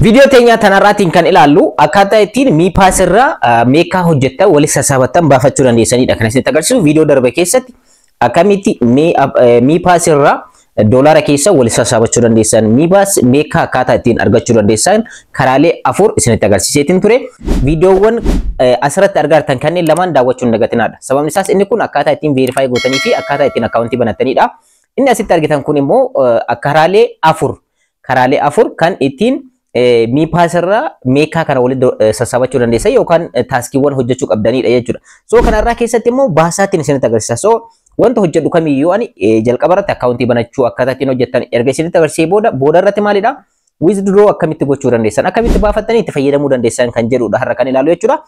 Viidiyoo teenya tanarraatiin kan ilaallu akkaataa ittiin Mi Pass irraa meekaa hojjettan walitti sassaabattan baafachuu dandeessanidha. Kan isinitti agarsiisu viidiyoo darbe keessatti akkamitti Mi Pass irraa doolaara keessa walitti sassaabachuu dandeessan, Mi Pass meekaa akkaataa ittiin argachuu dandeessan karaalee afur isinitti agarsiiseetiin ture. Viidiyoowwan asirratti argartan kanneen lamaan daawwachuu hin dagatinaadha. Sababni isaas inni kun akkaataa ittiin verify gootanii fi akkaataa ittiin akkaawuntii banattanidha. Inni asitti argitan kun immoo karaalee afur kan ittiin Mi Pass irraa meekaa kana walitti sassaabachuu dandeessan yookaan taaskiiwwan hojjechuu qabdanidha jechuudha. So kanarraa keessatti immoo baasaatiin isinitti agarsiisa. So wanta hojjedhu kamiyyuu ani jalqaba irratti akkaawuntii banachuu akkaataa ittiin hojjettan erga isinitti agarsiisee booda, booda irratti maalidha? Withdraw akkamitti gochuu dandeessan, akkamitti baafattanii itti fayyadamuu dandeessan kan jedhudha har'a kan ilaalu jechuudha.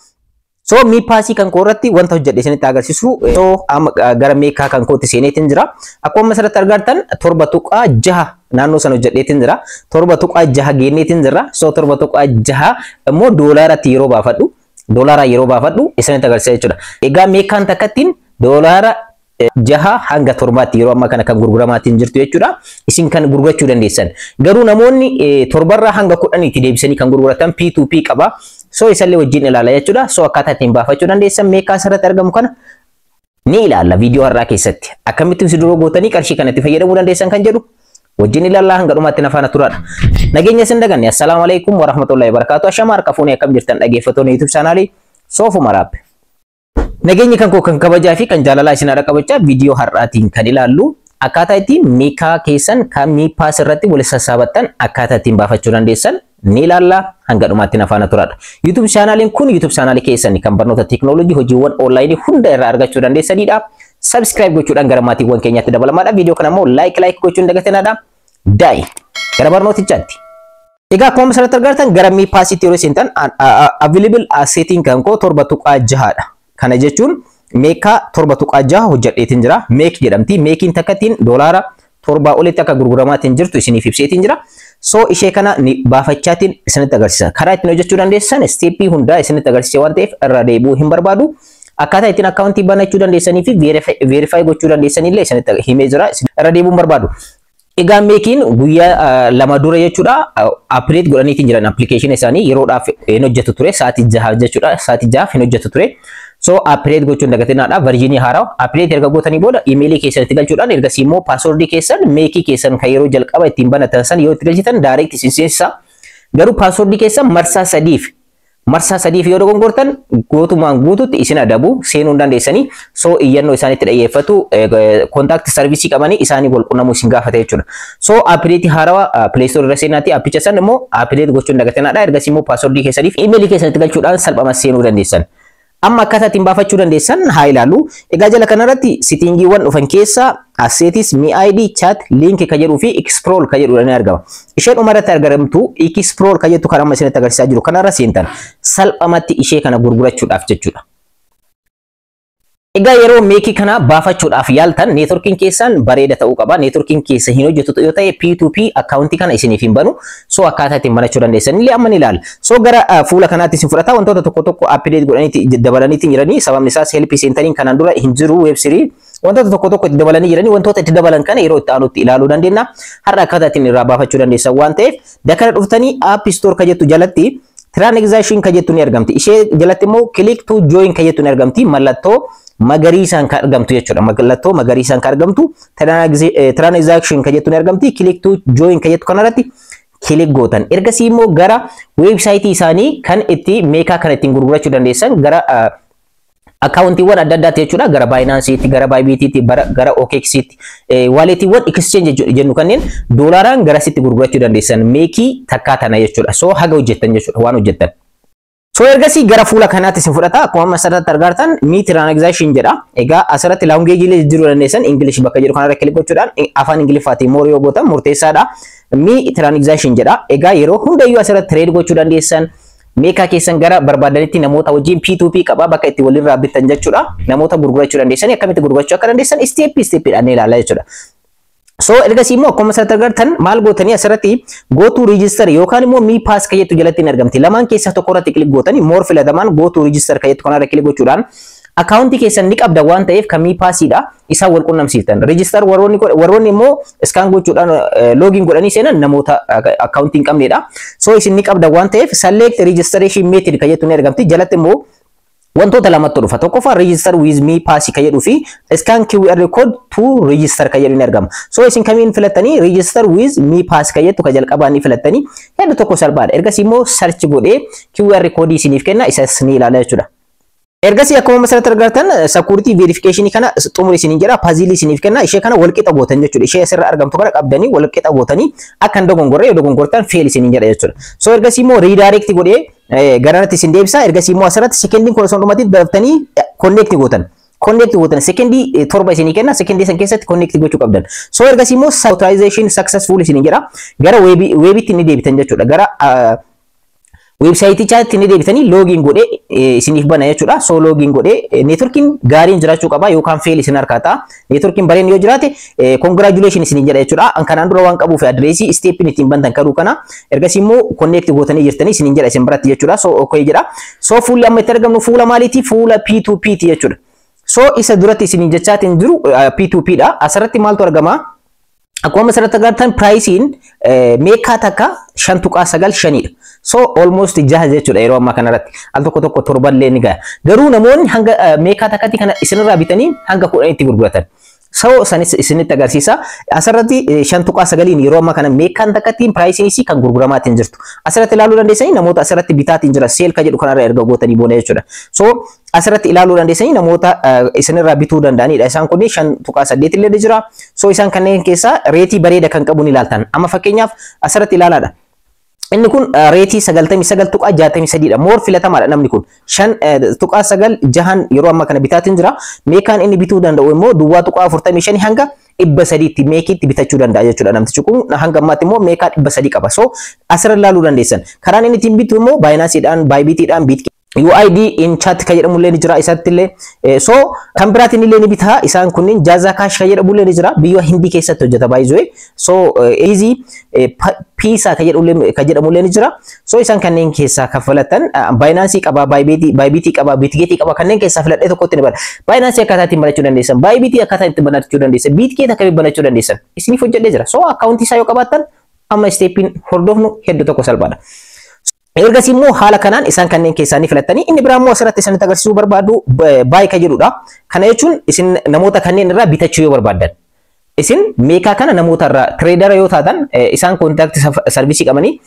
So Mi Pass kan koo irratti wanta hojjedhe isinitti agarsiisu. So amma gara meekaa kan kootti seeneetiin jira. Akkuma asirratti argartan 7.6 naannoo sana hojjedheetiin jira. 7.6 geenneetiin jira. So 7.6 immoo doolaaratti yeroo baafadhu, doolaaraa yeroo baafadhu isinitti agarsiisa jechuudha. Egaa meekaan takkattiin doolaara 6 hanga 7tti yeroo ammaa kana kan gurguramaatiin jirtu jechuudha. Isin kan gurgurachuu dandeessan. Garuu namoonni 7rraa hanga 10tti deebisanii kan gurguratan P2P qaba. So isallee wajjin ilaala jechuudha. So akkaataa ittiin baafachuu dandeessan meekaa asirratti argamu kana ni ilaalla viidiyoo har'aa keessatti. Akkamitti withdraw gootanii qarshii kanatti fayyadamuu dandeessan kan jedhu wajjin ilaallaa, hanga dhumaatti na faana turaadha. Nageenya isin daganne. Assalaamu alaikum warahmatullahi wabarakatuh. Ashama harka fuunee, akkam jirtan dhaggeeffattoonni YouTube chaanaalii Soofuma Raabbe? Nageenyi kan koo kan kabajaa fi kan jaalalaa isin haadha qabachaa, viidiyoo har'aatiin kan ilaallu akkaataa ittiin meekaa keessan kan Mi Pass irratti walitti sassaabattan akkaataa ittiin baafachuu dandeessan ni ilaalla, hanga dhumaatti na faana turaadha. YouTube chaanaaliin kun YouTube chaanaalii keessan kan barnoota teekinooloojii, hojiiwwan onlaayinii hunda irraa argachuu dandeessanidha. Subscribe gochuudhaan gara maatiiwwan keenyaatti dabalamaadha. Viidiyoo kana immoo like like gochuun dagatinaadha. Daa'i gara barnootichaatti. Egaa akkuma asirratti argartan gara Mi Passitti yeroo seentan available assetiin kan koo 7.6dha. Kana jechuun meekaa 7.6 hojjedheetiin jira. MEC jedhamti. MECiin takkattiin doolaara 7 olitti akka gurguramaatiin jirtu isiniif ibseetiin jira. So ishee kana ni baafachaatiin isinitti agarsiisa. Karaa ittiin hojjechuu dandeessan steppii hundaa isinitti agarsiise waan ta'eef irra deebi'uu hin barbaadu. Akkaataa ittiin akkaawuntii banachuu dandeessanii fi verify gochuu dandeessanillee isinitti himee jira. Irra deebi'uu hin barbaadu. Egaa MECiin guyyaa 2 dura jechuudha update godhaniitiin jiran. Appilikeeshina isaanii yeroodhaaf hin hojjetu ture, sa'aatii 6 jechuudha, sa'aatii 6 hin hojjetu ture. So update gochuun dagatinaadha. Versionii haaraa update erga gootanii booda imeelii keessan itti galchuudhaan, ergasii immoo paaswordii keessan MECii keessan kan yeroo jalqaba ittiin banatan san yoo itti galchitan direct isin seensisa. Garuu paaswordii keessan marsaa sadiif yoo dogongortan guutumaan guututti isin adabu, seenuu hin dandeessanii. So iyyannoo isaanitti dhiyyeeffatu, contact service qabanii isaanii wal qunnamuu isin gaafata jechuudha. So update haarawaa Play Store irra seenaati appicha san immoo update gochuun dagatinaadha. Ergasii immoo paaswordii keessaniif imeelii keessanitti galchuudhaan salphama seenuu dandeessan. Amma akkaataa ittiin baafachuu dandeessan haa ilaallu. Egaa jala kanarratti settingiiwwan dhufan keessa assets, Mi ID, chat, link ka jedhuu fi explore ka jedhu ni argama. Isheen dhumarratti argamtu explore ka jettu kan amma isinitti agarsiisaa jiru kanarra seentan salphamatti ishee kana gurgurachuudhaaf jechuudha. Egaa yeroo MECii kana baafachuudhaaf yaaltan neetworkiin keessan bareeda ta'uu qaba. Neetworkiin keessa hin hojjetu yoo ta'e P2P akkaawuntii kana isiniif hin banu. So akkaataa ittiin banachuu dandeessan illee amma ni ilaalla. So gara fuula kanaatti isin fudhata. Wantoota tokko tokko update godhanii dabalaniitiin jiranii. Sababni isaas help centeriin kanaan dura hin jiru, web3 wantoota tokko tokko itti dabalanii jiranii. Wantoota itti dabalan kana yeroo itti aanutti ilaaluu dandeenya. Har'a akkaataa ittiin irraa baafachuu dandeessan waan ta'eef dakara dhuftanii App Store ka jettu jalatti transaction ka jettu ni argamti. Ishee jalatti immoo click to join ka jettu ni argamti. Mallattoo magariisaan kan argamtu jechuudha. Mallattoo magariisaan kan argamtu transaction ka jettu ni argamti. Click to join ka jettu kanarratti click gootan. Ergasii immoo gara weebsaayitii isaanii kan itti meekaa kana ittiin gurgurachuu dandeessan, gara akkaawuntiiwwan adda addaatti jechuudha. Gara Binance'itti, gara Bybit'itti, gara OKX'tti, walletiiwwan exchange jennu kanneen doolaaraan garasitti gurgurachuu dandeessan MECii takkaa tana jechuudha. So haga hojjettan jechuudha, waan hojjettan. So ergasii gara fuula kanaatti isin fudhata. Akkuma amma asirratti argartan Mi transaction jedha. Egaa asirratti language'iilee jijjiiruu dandeessan. English bakka jedhu kanarra click gochuudhaan afaan Ingiliffaatiin more yoo gootan murteessaadha. Mi transaction jedha. Egaa yeroo hundayyuu asirratti trade gochuu dandeessan. Meekaa keessan gara barbaadanitti namoota wajjin P2P qaba, bakka itti walirraa bitan jechuudha. Namoota gurgurachuu dandeessan, akkamitti gurgurachuu akka dandeessan step steppiidhaan ilaalla jechuudha. So ergasii immoo akkuma asirratti agartan maal gootanii asirratti go to register yookaan immoo Mi Pass ka jettu jalatti ni argamti. Lamaan keessaa tokko irratti click gootanii, more filatamaan go to register ka jettu kanarra click gochuudhaan Akkaawuntii keessan ni qabda waan ta'eef kan MePassiidha. Isaan wal qunnamsiiftan. Register warroonni immoo scan gochuudhaan login godhanii seenan namoota akkaawuntii hin qabnedha. So isin ni qabda waan ta'eef select registration method kan jettu ni argamti. Jalatti immoo wantoota lamatti dhufa. Tokkoffaa register with MePass kan jedhuu fi scan QR code to register kan jedhu ni argama. So isin kamiin filattanii? Register with MePass kan jettu kan jalqabaa ni filattanii, hedduu tokko salphaadha. Ergasii immoo search godhee QR code isiniif kenna, isas ni ilaala jechuudha. Ergasii akkuma asirratti argattan security verification kana xumuri isiniin jedha, puzzle isiniif kenna, ishee kana walqixa gootan jechuudha. Ishee asirra argamtu kana qabdanii walqixa gootanii akka hin dogongorre, yoo dogongortan fail isiniin jedha jechuudha. So ergasii immoo redirect godhee garanatti isin deebisa. Ergasii immoo asirratti sekendiin kun osoo hin dhumatin daftanii connect gootan. Connect gootan, sekendii 7 isinii kenna, sekendii san keessatti connect gochuu qabdan. So ergasii immoo authorization successful isiniin jedha. Gara weebitti ni deebitan jechuudha. Gara weebsaayitichaatti ni deebitanii login godhee isiniif bana jechuudha. So login godhee neetworkiin gaariin jiraachuu qaba yookaan fail isin harkaa ta'a. Neetworkiin bareen yoo jiraate congratulation isiniin jedha jechuudha. An kanaan dura waan qabuuf adireesii stepiin ittiin bantan kaduu kana ergasii immoo connect gootanii jirtanii isiniin jedha isin biratti jechuudha. So okay jedha. So fuulli amma itti argamnu fuula maaliiti? Fuula P2P ti jechuudha. So isa duratti isiniin jechaatiin jiru P2P dha. Asirratti maaltu argama? Akkuma asirratti agartan priceiin meekaa takka 5.95dha. So almost 6 jechuudha yeroo ammaa kanarratti. Al tokko tokko torballee ni gaha. Garuu namoonni hanga meekaa takkatti kana isinirraa bitanii hanga 10tti gurguratan. So sanis isinitti agarsiisa. Asirratti 5.9n yeroo ammaa kana meekaan takkattiin priceiin isii kan gurguramaatiin jirtu. Asirratti ilaaluu dandeessanii namoota asirratti bitaatiin jira, sell ka jedhu kanarra erga gootanii booda jechuudha. So asirratti ilaaluu dandeessanii namoota isinirraa bituu danda'anidha. Isaan kun 5.8 illee ni jira. So isaan kanneen keessaa rate bareeda kan qabu ni ilaaltan. Amma fakkeenyaaf asirratti ilaalaadha. Inni kun rate 99.63dha. More filatamaadha namni kun. 5.96n yeroo ammaa kana bitaatiin jira. Meekaan inni bituu danda'u immoo 0.45 hanga 300tti meekiitti bitachuu danda'a jechuudha. Namtichi kun hanga ammaatti immoo meekaa 300 qaba. So asirra ilaaluu dandeessan. Karaan inni ittiin bitu immoo Binanceiidhaan, Bybitiidhaan, Bitget UID in chat kan jedhamu illee ni jira isatti illee. So kan biraatiin illee ni bitaa, isaan kunniin JazzCash kan jedhamu illee ni jira, biyya Hindii keessatti hojjeta baay'ee. So Easypaisa kan jedhamu illee ni jira. So isaan kanneen keessaa kaffalatan Binance qaba, Bybit qaba, Bitget qaba, kanneen keessaa filadhee tokkotti ni bara. Binance akkaataa ittiin banachuu dandeessan, Bybit akkaataa ittiin banachuu dandeessan, Bitget akkamitti banachuu dandeessan isiniif hojjedhee jira. So akkaawuntii isaa yoo qabaattan amma stepiin hordofnu hedduu tokko salphaadha. Ergasii immoo haala kanaan isaan kanneen keessaa ni filattanii, inni biraa immoo asirratti isinitti agarsiisuu barbaadu buy ka jedhudha. Kana jechuun isin namoota kanneen irraa bitachuu yoo barbaaddan. Isin meekaa kana namoota irraa tradera yoo taatan, isaan contact service qabanii,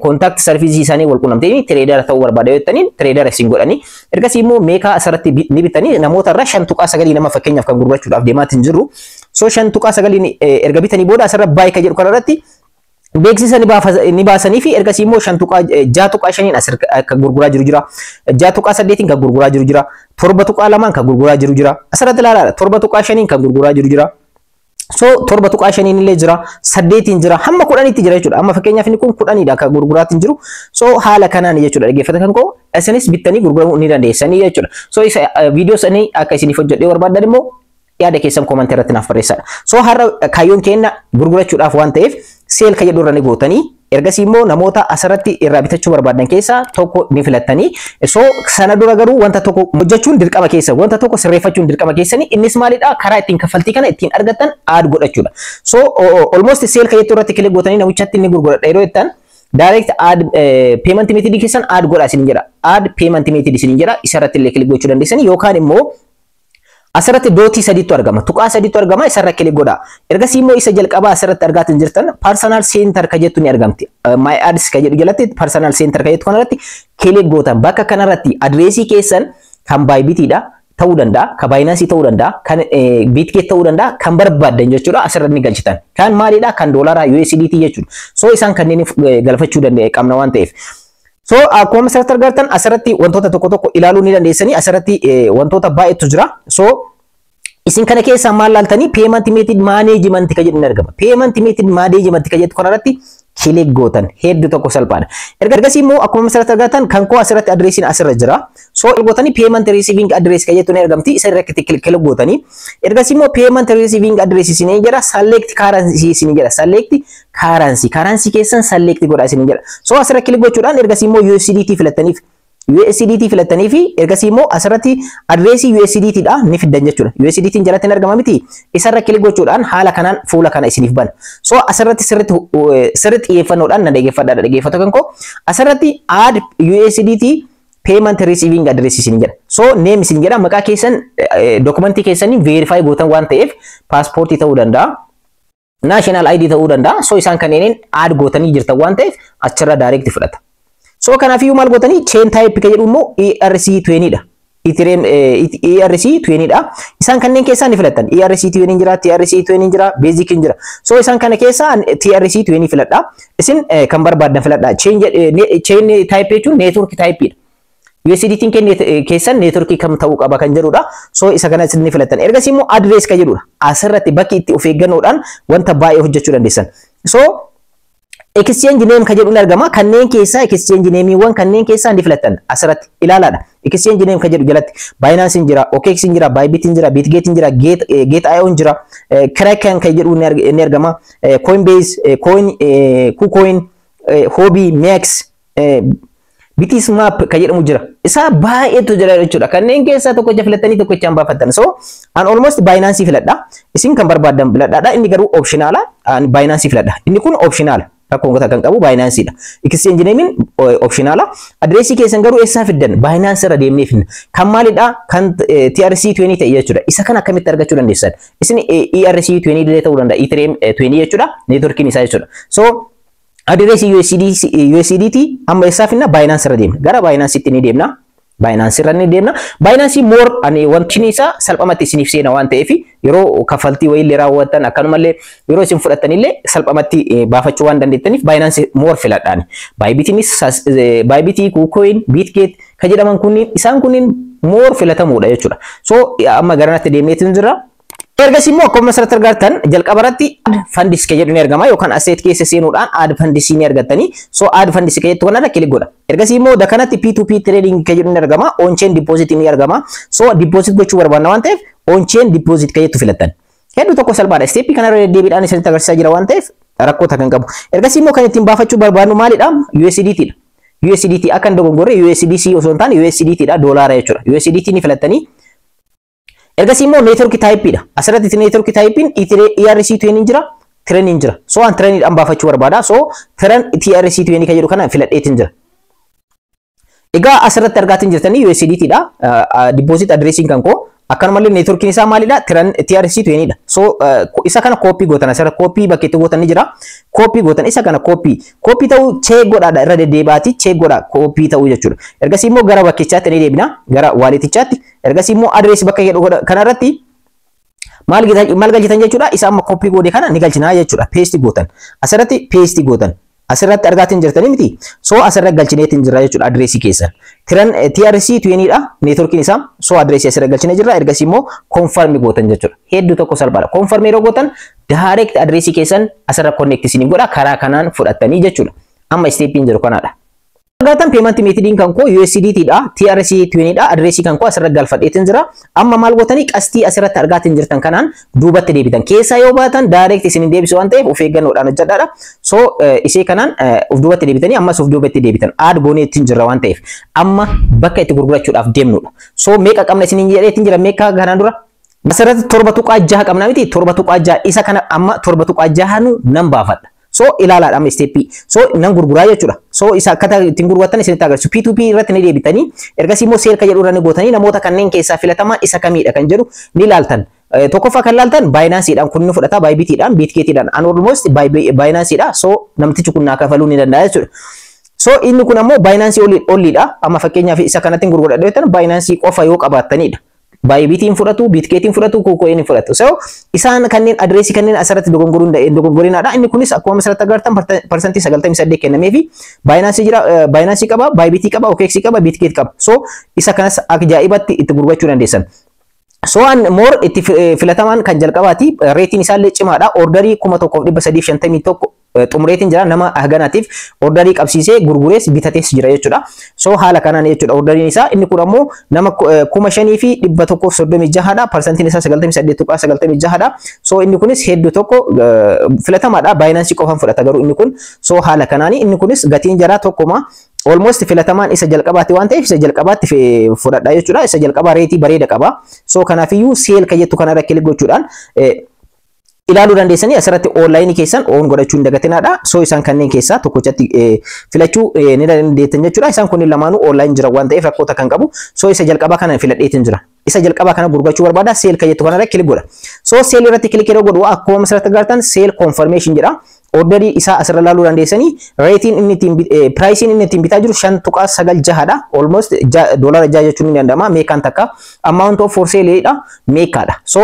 contact service isaanii wal quunnamtanii tradera ta'uu barbaada yoo jettanii tradera isin godhanii, ergasii immoo meekaa asirratti ni bitanii namoota irraa 5.9 nama fakkeenyaaf kan gurgurachuudhaaf deemaatiin jirru. So 5.9 erga bitanii booda asirra buy ka jedhu kanarratti beeksisa ni baasanii fi ergasii immoo 5.6 tuqaa 5n as kan gurguraa jiru jira. 6.8n kan gurguraa jiru jira. 7.2n kan gurguraa jiru jira. Asirratti ilaalaadha. 7.5n kan gurguraa jiru jira. So 7.5n illee jira, 8n jira, hamma 10tti jira jechuudha. Amma fakkeenyaaf inni kun 10dha kan gurguraatiin jiru. So haala kanaan jechuudha, dhaggeeffata kan koo, isinis bittanii gurguramuu ni dandeessanii jechuudha. So isa viidiyoo sanii akka isiniif hojjedhee barbaadan immoo yaada keessan commentii irratti naaf barreessaa. So har'a kaayyoon keenya gurgurachuudhaaf waan ta'eef sell ka jedhu irra ni gootanii, ergasii immoo namoota asirratti irraa bitachuu barbaadan keessaa tokko ni filattanii. So sana dura garuu wanta tokko hojjechuun dirqama keessa, wanta tokko sirreeffachuun dirqama keessanii, innis maalidha? Karaa ittiin kaffaltii kana ittiin argattan add godhachuudha. So almost sell ka jettu irratti click gootanii namichatti inni gurguradha yeroo jettan direct add payment method keessan add godha isin jedha. Add payment method isin jedha, isarratti illee click gochuu dandeessanii yookaan immoo asirratti dotii sadiitu argama. Tuqaa sadiitu argama, isarra click godha. Ergasii immoo isa jalqabaa asirratti argaatiin jirtan personal center ka jettu ni argamti. My ads ka jedhu jalatti personal center ka jettu kanarratti click gootan. Bakka kanarratti adreesii keessan kan Bybitiidha ta'uu danda'a, kan Binance ta'uu danda'a, kan Bitget ta'uu danda'a, kan barbaaddan jechuudha asirratti ni galchitan. Kan maalidha? Kan doolaraa USDT jechuudha. So isaan kanneen galfachuu danda'e qabna waan ta'eef. So akkuma asirratti argattan asirratti wantoota tokko tokko ilaaluu ni dandeessanii, asirratti wantoota baay'eetu jira. So isin kana keessaa maal laaltanii? Payment method management ka jedhu ni argama. Payment method management ka jedhu kanarratti click gootan, hedduu tokko salphaadha. Ergasii immoo akkuma asirratti argattan kan koo asirratti adreesiin asirra jira. So gootanii payment receiving address ka jettu ni argamti. Isa irratti click gootanii ergasii immoo payment receiving address isin jedha, select currency isin jedha, select currency, currency keessan select godha isin jedha. So asirra click gochuudhaan ergasii immoo USDT filattaniif. USDT filattanii fi ergasii immoo asirratti adreesii USDT dha ni fiddan jechuudha. USDT jalatti hin argama miti. Isarra click gochuudhaan haala kanaan fuula kana isiniif bana. So asirratti sirriitti sirriitti xiyyeeffannoodhaan na dhaggeeffadhaa, dhaggeeffattoota kan koo. Asirratti "add USDT payment receiving address" isin jedha. So name isin jedha, maqaa keessan dokumentii keessanii verify gootan waan ta'eef paaspoortii ta'uu danda'a, National ID ta'uu danda'a. So isaan kanneeniin add gootanii jirtan waan ta'eef achirra direct fudhata. So kanaafiyyuu maal gootanii, chain type kan jedhu immoo ERC20 dha. Ethereum ERC20 dha. Isaan kanneen keessaa ni filattan. ERC20 jira, TRC20 jira, Basic jira. So isaan kana keessaa TRC20 filadha. Isin kan barbaaddan filadha. Chain type jechuun network type dha. USDT keessan networkii kam ta'uu qaba kan jedhudha. So isa kana isin ni filattan. Ergasii immoo address kan jedhudha. Asirratti bakki itti of eeggannoodhaan wanta baay'ee hojjechuu dandeessan. So exchange name kan jedhu ni argama. Kanneen keessaa, exchange nameewwan kanneen keessaa ni filattan asirratti ilaalaadha. Exchange name kan jedhu jalatti Binance jira, OKX jira, Bybit jira, Bitget jira, Gate.io jira, Kraken kan jedhu ni argama, Coinbase, Coin, KuCoin, Huobi, MEXC, Bitstamp kan jedhamu jira. Isaa baay'eetu jira jechuudha. Kanneen keessaa tokkicha filattanii tokkichaan baafattan. So an almost Binance filadha. Isin kan barbaaddan filadhaadha. Inni garuu optionala. An Binance filadha. Inni kun optionala. Rakkoon kan qabu Binance dha. Exchange name optionala. Adreesii keessan garuu eessaa fiddan? Binance irra deemnee finna. Kan maalidha? Kan TRC20 ta'e jechuudha. Isa kana akkamitti argachuu dandeessan? Isin ERC20 illee ta'uu danda'a. Ethereum 20 jechuudha. Networkiin isaa jechuudha. So adreesii USDT amma eessaa finna? Binance irra deemna. Gara Binance'itti ni deemna. Binance irra ni deemna. Binance more ani wanti isaa salphamatti isiniif seena waan ta'eef yeroo kaffaltii wayiillee raawwattan, akkanumallee yeroo isin fudhattanillee salphamatti baafachuu waan dandeettaniif Binance more filadhaan. Bybitiinis, Bybit, KuCoin, Bitget kan jedhaman kunniin, isaan kunniin more filatamuudha jechuudha. So amma garanatti deemneetu jira. Ergasii immoo akkuma asirratti argattan jalqaba irratti add funds kan jedhu ni argama, yookaan asset keessa seenuudhaan add funds ni argattanii. So add funds kan jettu kanarra click godha. Ergasii immoo dakanatti P2P trading kan jedhu ni argama. On chain deposit ni argama. So deposit gochuu barbaanna waan ta'eef on chain deposit kan jettu filattan. Hedduu tokko salphaadha. Step kanarra deddeebiidhaan isinitti agarsiisaa jira waan ta'eef rakkoota kan qabu. Ergasii immoo kan ittiin baafachuu barbaannu maalidha? USDT dha. USDT akka hin dogongorre, USDC osoo hin taane USDT dha, doolaara jechuudha. USDT ni filattanii. Ergasii immoo network type dha. Asirratti network typein ERC20 jira, Tron jira. So an Troniidhaan baafachuu barbaada. So Tron TRC20 kan jedhu kana filadheetiin jira. Egaa asirratti argaatiin jirtanii USDT dha. Deposit addressiin kan koo akkanumallee networkiin isaa maalidha? Tron TRC20 dha. So isa kana copy gootan, asirra copy bakka itti gootan ni jira. Copy gootan, isa kana copy. Copy ta'uu check godhaadha, irra deddeebi'aati check godha copy ta'uu jechuudha. Ergasii immoo gara bakkichaatti ni deebina, gara walletichaatti. Ergasii immoo address bakka jedhu kanarratti maal maal galchitan jechuudha? Isa amma copy goone kana ni galchinaa jechuudha. Paste gootan. Asirratti paste gootan. Asirratti argaatiin jirtanii miti? So asirra galchineetiin jirra jechuudha adreesii keessan. Tron TRC 20 dha networkiin isaa. So adreesii asirra galchinee jirra. Ergasii immoo confirm gootan jechuudha. Hedduu tokko salphaadha. Confirm yeroo gootan direct adreesii keessan asirra connect isiniif godha, karaa kanaan fudhattanii jechuudha. Amma stepiin jiru kanaadha. Argatan payment methodiin kan koo USDT dha, TRC 20 dha, adreesii kan koo asirra galfadheetiin jira. Amma maal gootanii, qastii asirratti argaatiin jirtan kanaan duubatti deebitan. Keessaa yoo baatan direct isin deebisu waan ta'eef of eeggannoodhaan hojjedhaadha. So isee kanaan of duubatti deebitanii ammas of duubatti deebitan. Add goonee ittiin jirra waan ta'eef amma bakka itti gurgurachuudhaaf deemnudha. So meeqa qabna isiniin jedheetiin jira meeqa kanaan dura? Asirratti 7.6 qabna miti? 7.6 isa kana amma 7.6 nan baafadha. So ilaalaadha amma stepii. So nan gurguraa jechuudha. So isa akkaataa ittiin gurgurattan isinitti agarsiisu. P2P irratti ni deebitanii, ergasii immoo sell kan jedhu irra ni gootanii, namoota kanneen keessaa filatamaa isa kamiidha kan jedhu ni ilaaltan. Tokkoffaa kan ilaaltan Binanceedhaan kun ni fudhata, Bybitiidhaan, Bitgetiidhaan. An almost Binanceedha. So namtichi kun naa kafaluu ni danda'a jechuudha. So inni kun ammoo Binance oliidha. Amma fakkeenyaaf isa kanatti gurguradha jettan Binance qofa yoo qabaattanidha. Bybitiin fudhatu, Bitgetiin fudhatu, KuCoin fudhatu. So isaan kanneen adreesii kanneen asirratti dogongorinaadha. Inni kunis akkuma asirratti agartan 98% kennameefi Binance jira, Binance qaba, Bybitii qaba, OKX qaba, Bitget qaba. So isa kanas ajaa'ibatti itti gurgurachuu dandeessan. So an more itti filatamaan kan jalqabaati. Rateiin isaallee cimaadha. Orderii 1351 xumureetiin jira, nama haganaatiif orderii qabsiisee gurgurees bitatees jira jechuudha. So haala kanaan jechuudha orderiin isaa. Inni kun ammoo nama 5136dha. Parsantiin isaa 98.96dha. So inni kunis hedduu tokko filatamaadha. Binance qofaan fudhata garuu inni kun. So haala kanaani inni kunis gatiin jaraa tokkuma. Almost filatamaan isa jalqabaatti waan ta'eef isa jalqabaatti fudhadha jechuudha. Isa jalqabaa rate bareeda qaba. So kanaafiyyuu sell kan jettu kanarra click gochuudhaan ilaaluu dandeessanii asirratti online keessan on godhachuu hin dagatinaadha. So isaan kanneen keessaa tokkochatti filachuu ni dandeettan jechuudha. Isaan kunneen lamaanuu online jira waan ta'eef rakkoota kan qabu. So isa jalqabaa kana filadheetin jira. Isa jalqabaa kana gurgurachuu barbaada, sell kan jettu kanarra click godha. So sell irratti click yeroo godhu akkuma asirratti agartan sell confirmation jedha. Orderii isaa asirra ilaaluu dandeessanii, rateiin inni ittiin, priceiin inni ittiin bitaa jiru 5.96dha. Almost $6 jechuun ni danda'ama. Meekaan takka amount of for sale dha, meekaadha. So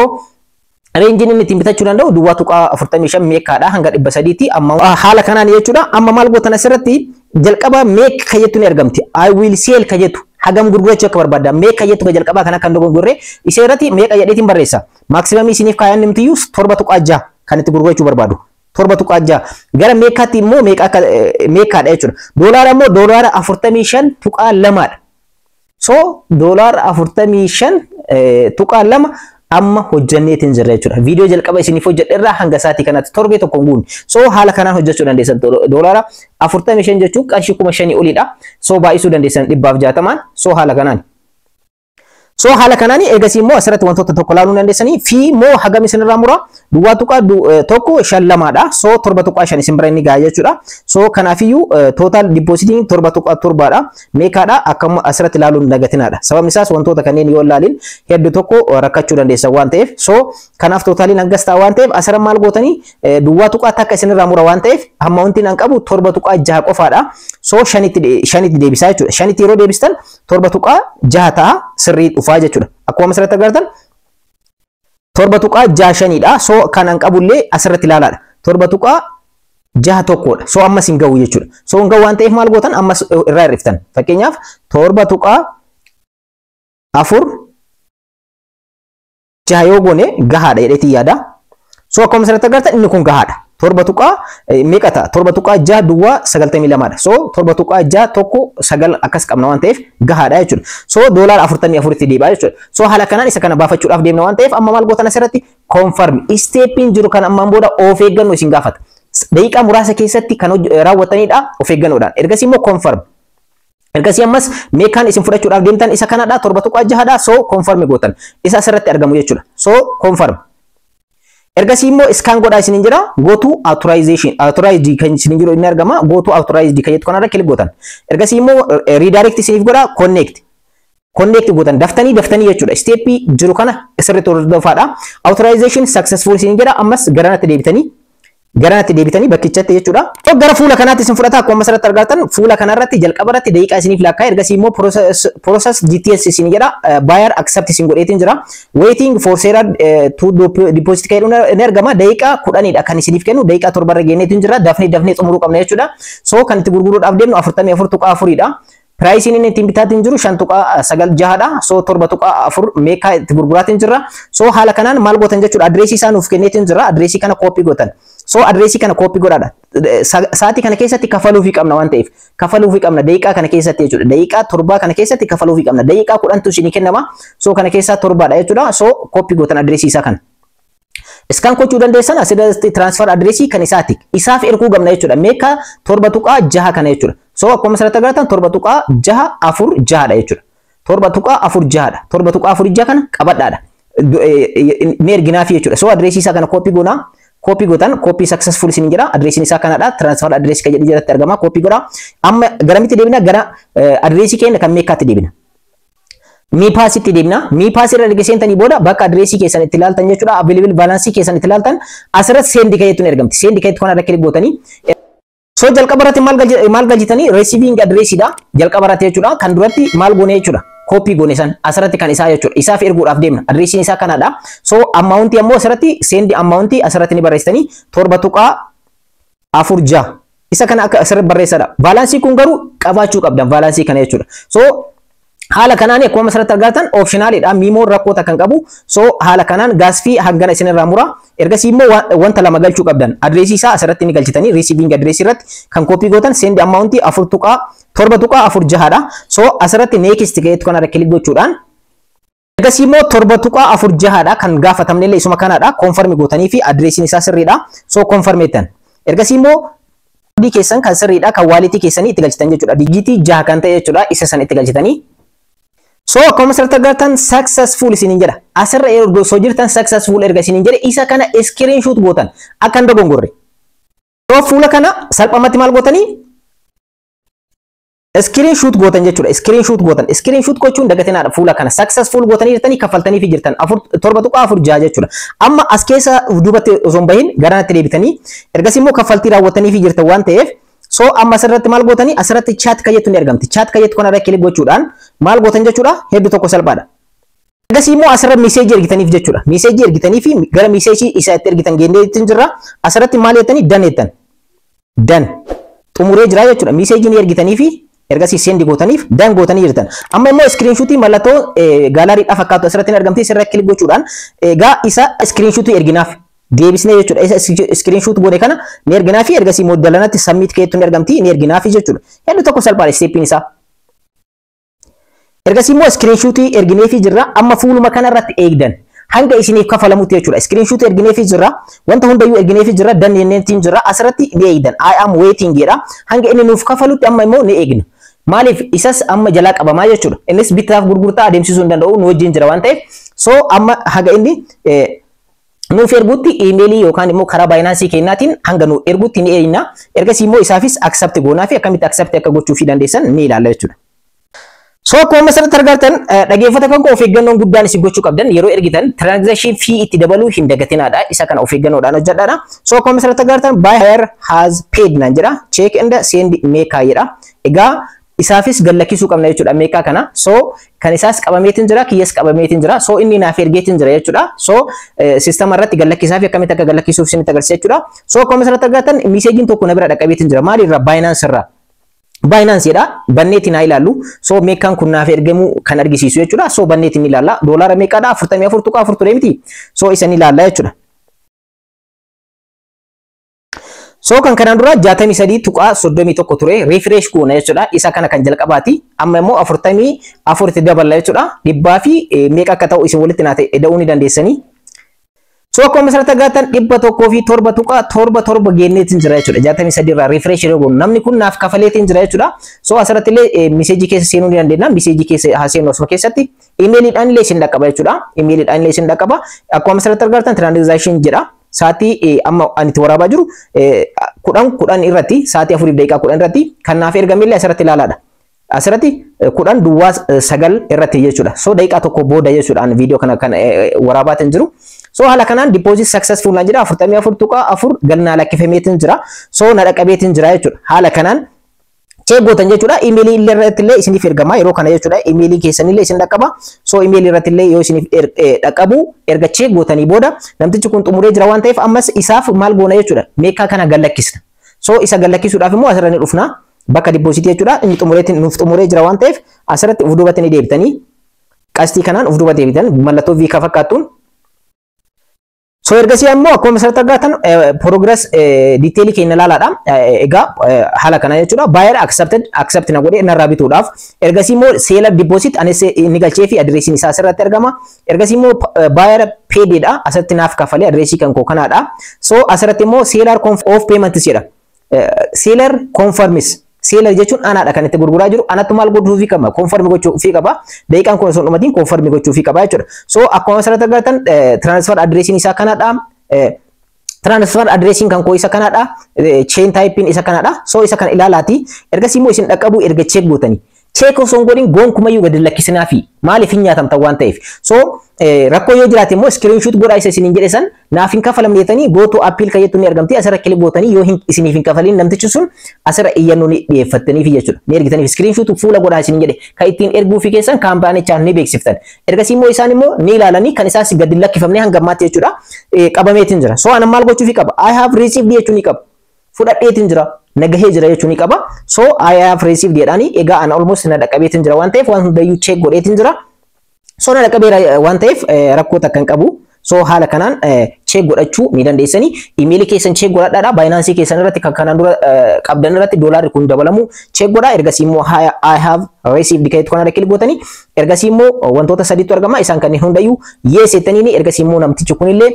rangeiin inni ittiin bitachuu danda'u 0.45 meekaadha hanga 300tti amma haala kanaan jechuudha. Amma maal gootan? Asirratti jalqaba make ka jettu ni argamti. I will sell ka jettu, hagam gurgurachuu akka barbaadda make ka jettu ka jalqabaa kana kan dogongorree isee irratti meeqa jedheetiin barreessa. Maximumii isiniif kaayan nimtiyyuu 7.6 kan itti gurgurachuu barbaadu. 7.6 gara meekaatti immoo meeqa akka meekaadha jechuudha. Doolaara immoo $45.2dha. So $45.2 amma hojjanneetiin jirra jechuudha. Viidiyoo jalqaba isiniif hojjedhe irraa hanga sa'aatii kanatti torbee tokko hin guunne. So haala kanaan hojjechuu dandeessan, $45 jechuun qarshii 5,000 olidha. So baay'isuu dandeessan 160n, so haala kanaan. So haala kanaan eegasii immoo asirratti wantoota tokko ilaaluu dandeessanii fi immoo hagam isinirraa mura? 0.152dha. So 7.5 isin bira inni gaha jechuudha. So kanaafiyyuu total depositiin 7.7dha. Meeqaadha akkuma asirratti ilaaluun dagatinaadha. Sababni isaas wantoota kanneen yoo ilaalin hedduu tokko rakkachuu dandeessan waan ta'eef. So kanaaf totaliin hangas ta'a waan ta'eef asirra maal gootanii? 0.1 isinirraa mura waan ta'eef hamma wanti an qabu 7.6 qofaadha. So shanitti deebisaa jechuudha. Shanitti yeroo deebistan 7.6 ta'a, sirrii dhufaa jechuudha. Akkuma asirratti agartan 7.65dha. So kan an qabullee asirratti ilaalaadha. 7.61dha. So ammas hin gahu jechuudha. So hin gahu waan ta'eef maal gootan? Ammas irraa hir'iftan. Fakkeenyaaf 7.46 yoo goone gahaadha jedheetii yaada. So akkuma asirratti agartan inni kun gahaadha. Torba tuqaa meeqa ta'a? 7.6092dha. So 7.619 akkas qabna waan ta'eef gahaadha jechuudha. So $44tti deebi'a jechuudha. So haala kanaan isa kana baafachuudhaaf deemna waan ta'eef amma maal gootan? Asirratti confirm. Stepiin jiru kan ammaan booda of eeggannoo isin gaafata. Daqiiqaa muraasa keessatti kan raawwatanidha of eeggannoodhaan. Ergasii immoo confirm. Ergasii ammas meeqaan isin fudhachuudhaaf deemtan isa kanadha, 7.6dha, so confirm gootan. Isa asirratti argamu jechuudha. So confirm. Ergasii immoo scan godhaa isiniin jira, go to authorization, authorized kan isiniin jiru inni argama, go to authorized kan jettu kanarra click gootan. Ergasii immoo redirect isiniif godhaa, connect. Connect gootan daftanii daftanii jechuudha. Stepii jiru kana sirriitti hordofaadha. Authorization successful isiniin jira, ammas garanatti deebitanii, garanatti deebitanii bakkichatti jechuudha. Gara fuula kanaatti isin fudhata. Akkuma asirratti argattan fuula kanarratti jalqaba irratti daqiiqaa isiniif lakkaa, ergasii immoo process details isin jedha, buyer accept isin godheetiin jira. Waiting for seller to deposit kan jedhu ni argama, daqiiqaa 10dha kan isiniif kennu, daqiiqaa 7rra geenyeetiin jira, dafnee dafnee xumuruu qabna jechuudha. So kan itti gurguruudhaaf deemnu 44.4dha. Priceiin inni ittiin bitaatiin jiru 5.96dha. So 7.4 meeqaa itti gurguraatiin jirra. So haala kanaan maal gootan jechuudha? Adreesii isaa nuuf kenneetiin jira. Adreesii kana copy gootan. So adreesii kana copy godhaadha. Sa'aatii kana keessatti kafaluufii qabna waan ta'eef. Kafaluufii qabna daqiiqaa kana keessatti jechuudha. Daqiiqaa 7 kana keessatti kafaluufii qabna. Daqiiqaa 10tu isinii kennama. So kana keessaa 7dha jechuudha. So copy gootan adreesii isaa kana. Scan gochuu dandeessan asirratti, transfer adreesii kan isaati. Isaaf erguu qabna jechuudha. Meeqa? 7.6 kana jechuudha. So akkuma asirratti agartan 7.646dha jechuudha. 7.46dha. 7.46 kana qabadhaadha. Ni erginaafi jechuudha. So adreesii isaa kana copy goonaa. Copy gootan, copy successful isin jedha. Adreesiin isaa kanadha. Transfer adreesii kan jedhu jalatti argama. Copy godha. Amma garamitti deebina? Gara adreesii keenya kan meeqaatti deebina. MePassitti deemna. MePass irra erga seentanii booda bakka adreesii keessan itti ilaaltan jechuudha. Available balance keessan itti ilaaltan asirratti send kan jettu ni argamti. Send kan jettu kana irra click gootanii. So jalqaba irratti maal galchitanii? Receiving addressiidha. Jalqaba irratti jechuudha. Kan duratti maal goone jechuudha? Copy goone san asirratti kan isaa jechuudha. Isaaf erguudhaaf deemna. Adreesiin isaa kanadha. So amountii ammoo asirratti send amountii asirratti ni barreessitanii 7.46. Isa kana akka asirratti barreessadha. Balancii kun garuu qabaachuu qabdan balancii kana jechuudha. So haala kanaan akkuma asirratti argatan optionalidha. Memoon rakkoota kan qabu. So haala kanaan gas fee hangana isinirraa mura. Ergasii immoo wanta lama galchuu qabdan. Adreesii isaa asirratti ni galchitanii receiving address irratti kan copy gootan send amountii 7.46dha. So asirratti next ga'eetu kanarra click gochuudhaan ergasii immoo 7.46dha kan gaafatamne illee isuma kanadha. Confirm gootanii fi adreesiin isaa sirriidha. So confirm jettan. Ergasii immoo Passwordii keessan kan sirriidha, kan walletii keessanii itti galchitan jechuudha. Digitii 6 kan ta'e jechuudha, isa san itti galchitanii. So akkuma asirratti agartan successful isiniin jedha. Asirra osoo jirtan successful erga isiniin jedhe, isa kana screenshot gootan akka hin dogongorre. So fuula kana salphumatti maal gootanii? Screenshot gootan jechuudha. Screenshot gootan. Screenshot gochuun dagatinaadha fuula kana. Successful gootanii jirtanii, kaffaltanii fi jirtan 7.46 jechuudha. Amma as keessa duubatti osoo hin bahin garanatti deebitanii, ergasii immoo kaffaltii raawwatanii fi jirtan waan ta'eef, so amma asirratti maal gootanii? Asirratti chat kajettu ni argamti. Chat kajettu kanarra click gochuudhaan maal gootan jechuudha? Hedduu tokko salphaadha. Ergasii immoo asirra messageii ergitaniif jechuudha. Messageii ergitanii fi gara messageii isa itti ergitan geenyeetti jirra. Asirratti maal jettanii? Done jettan. Done. Xumuree jira jechuudha. Messageii ni ergitanii fi ergasii send gootaniif, done gootanii jirtan. Amma immoo screenshotii mallattoo gallerydhaa fakkaatu asirratti ni argamti. Isirra click gochuudhaan egaa isa screenshotii erginaaf deebisnee jechuudha. Isa screenshot goone kana ni erginaa fi ergasii immoo dalanatti submit keettu ni argamti, ni erginaa fi jechuudha. Hedduu tokko salphaadha steppiin isaa. Ergasii immoo screenshotii erginee fi jirra. Amma fuuluma kanarratti eegdan hanga isiniif kafalamutti jechuudha. Screenshotii erginee fi jirra. Wanta hundayyuu erginee fi jirra. Done jenneetiin jirra. Asirratti ni eegdan. "I am waiting" jedha. Hanga inni nuuf kafalutti amma immoo ni eegna. Maaliif? Isas amma jalaa qabamaa jechuudha. Innis bittaaf gurgurtaa adeemsisuu hin danda'u, nu wajjin jira waan ta'eef. So amma haga inni nuuf ergutti, emailii yookaan immoo karaa Binanceii kennaatiin hanga nu ergutti ni eegna. Ergasii immoo isaafis accept goonaa fi akkamitti accept akka gochuu fi dandeessan ni ilaalla jechuudha. So akkuma asirratti argartan, dhaggeeffata kan koo, of eeggannoon guddaan isin gochuu qabdan, yeroo ergitan transaction fee itti dabaluu hin dagatinaadha. Isa kana of eeggannoodhaan hojjedhaadha. So akkuma asirratti argartan "buyer has paid" naan jedha. "Check and send meekaa" jedha. Egaa isaafis gallakkisuu qabna jechuudha meeqaa kana. So kan isaas qabameetiin jira, kiyyas qabameetiin jira. So inni naaf ergeetiin jira jechuudha. So sistema irratti gallakkisaa fi akkamitti akka gallakkisuuf isinitti agarsiisa jechuudha. So akkuma asirratti argattan messageiin tokko na bira dhaqqabeetiin jira. Maalirraa? Binance irraa. Binance jedha. Banneetiin haa ilaallu. So meeqaan kun naaf ergamuu kan argisiisu jechuudha. So banneetiin ilaalla. Doolaara meeqaadha? 44.4 ture miti. So isa ni ilaalla jechuudha. So kan kanaan dura 63.31 ture, refresh goona jechuudha. Isa kana kan jalqabaati. Amma immoo 44 itti daballa jechuudha. Dhibbaa fi meeqa akka ta'u isin walitti naa ta'e da'uu ni dandeessanii. So akkuma asirratti agartan 107.77 geenneetiin jira jechuudha. 63 irraa refresh yeroo goonu namni kun naaf kafaleetiin jira jechuudha. So asirratti illee messageii keessa seenuu ni dandeenya. Messageii keessa haa seenu asuma keessatti. Emailiidhaan illee isin dhaqqaba jechuudha. Emailiidhaan illee isin dhaqqaba. Akkuma asirratti argartan transaction jedha. Sa'aatii amma ani itti waraabaa jiru 10:10 irratti, sa'aatii 4:10 irratti kan naaf ergame illee asirratti ilaalaadha. Asirratti 10:09 irratti jechuudha. So daqiiqaa tokko booda jechuudha viidiyoo kana kan waraabaatiin jiru. So haala kanaan "deposit successful" naan jedha, 44.4 galnaa lakkifameetiin jira. So na dhaqqabeetiin jira jechuudha. Haala kanaan check gootan jechuudha. Emailii illee irratti illee isiniif ergama yeroo kana jechuudha. Emailii keessan illee isin dhaqqaba. So emailii irratti illee yoo isiniif dhaqqabu, erga check gootanii booda, namtichi kun xumuree jira waan ta'eef, ammas isaaf maal goona jechuudha? Meeqaa kana gallakkisna. So isa gallakkisuudhaaf immoo asirra ni dhufna. Bakka depositii jechuudha. Inni xumureetiin nuuf xumuree jira waan ta'eef, asirratti uf duubatti ni deebitanii, qastii kanaan uf duuba deebitan, mallattoo V ka fakkaattuun. So ergasii ammoo akkuma asirratti argatan progress detailii keenya ilaalaadha. Egaa haala kana jechuudha. Buyer accepted, accept na godhee narraa bituudhaaf. Ergasii immoo seller deposit anis inni galchee fi addressiin isaa asirratti argama. Ergasii immoo buyer paid dha. Asirratti naaf kafalee, addressii kan koo kanaadha. So asirratti immoo seller of payments jedha. Seller confirms. Seller jechuun anaadha kan itti gurguraa jiru. Anattu maal gochuufii qaba? Confirm gochuufii qaba. Daqiiqaan kun osoo hin dhumatiin confirm gochuufii qaba jechuudha. So akkuma asirratti agartan transfer addressiin isaa kanaadha. Transfer addressiin kan koo isa kanaadha. Chain typeiin isa kanaadha. So isa kana ilaalaati. Ergasii immoo isin dhaqqabu erga check gootanii. Check osoo hin godhin gonkumayyuu gadi lakkisinaa fi maaliif hin nyaatamtan waan ta'eef. So rakkoo yoo jiraate immoo screenshot godhaa, isa isiniin jedhe san naaf hin kafalamne jettanii, "go to appeal" kan jettu ni argamti. Asirra click gootanii yoo isiniif hin kafalin namtichi sun, asirra iyyannoo ni dhiyeeffattaniif jechuudha. Ni ergitaniif, screenshot fuula godhaa isiniin jedhe kan ittiin erguu fi keessan kaampaanichaan ni beeksiftan. Ergasii immoo isaan immoo ni ilaalanii kan isaas gadi lakkifamne hanga ammaatti jechuudha qabameetiin jira. So ana maal gochuufii qaba? "I have received" jechuu ni qaba. Fudhadheetiin jira. Nagahee jira jechuu ni qaba. So "I have received" jedhanii, egaa ana almost na dhaqqabeetiin jira waan ta'eef, waan hundayyuu check godheetiin jira. So na dhaqqabeera waan ta'eef rakkoo takka hin qabu. So haala kanaan check godhachuu ni dandeessanii. Imeelii keessan check godhadhaadha. Binance keessan irratti kan kanaan dura qabdan irratti doolaarri kun dabalamu check godhaa. Ergasii immoo "I have received" kan kanarra click gootanii, ergasii immoo wantoota sadiitu argama. Isaan kanneen hundayyuu yes jettaniini, ergasii immoo namtichi kunillee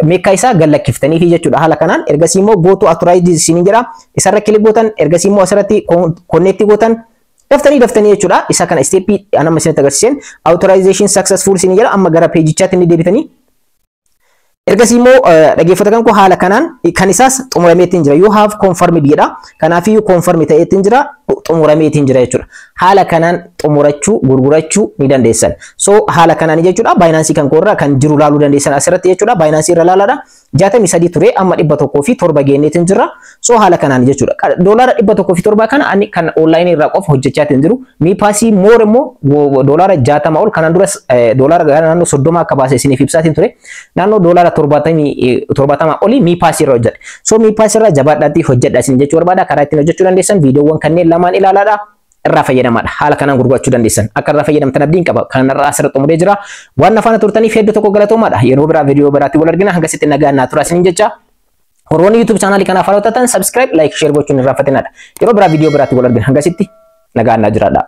meekaa isaa gallakkiftaniifi jechuudha. Haala kanaan ergasii immoo "Go to authorize" isiniin jedha. Isarra click gootan, ergasii immoo asirratti connect gootan daftanii daftanii jechuudha. Isa kana step anama isinitti agarsiiseen "Authorization successful" isin jedha. Amma gara peejichaatti inni deebitanii, ergasii immoo dhaggeeffata kan koo, haala kanaan kan isaas xumurameetiin jira. "You have confirmed" jedha. Kanaafiyyuu confirm ta'eetiin jira, xumurameetiin jira jechuudha. Haala kanaan xumurachuu, gurgurachuu ni dandeessan. So haala kanaan jechuudha, Binance kan koorraa kan jiru laaluu dandeessan asirratti jechuudha. Binance irra laalaadha. 63 ture, amma 107 geenyeetiin jira. So haala kanaan jechuudha. Doolaara 107 kana ani kan online irraa qofa hojjechaatiin jiru. Mi Pass more immoo doolaara 60 ol, kanaan duras doolaara naannoo 30 akka baase isiniif ibsaatiin ture. Naannoo doolaara 70 olii Mi Pass irra hojjedhe. So Mi Pass irra jabaadhaatti hojjedha isin jechuu barbaada. Karaa ittiin hojjechuu dandeessan viidiyoowwan kanneen lamaan ilaalaadha. Irraa fayyadamaadha. Haala kanaan gurgurachuu dandeessan. Akka irraa fayyadamtan abdiin qaba. Kanarraa asirra xumuree jira. Waan na faana turtaniif hedduu tokko galatoomaadha. Yeroo biraa viidiyoo biraatti wal argina. Hangasitti nagaan naa tura isiniin jecha. Warroonni YouTube chaanaalii kanaaf haaraa taatan subscribe, like, share gochuun hin irraanfatinaadha. Yeroo biraa viidiyoo biraatti wal argina. Hangasitti nagaan naa jiraadha.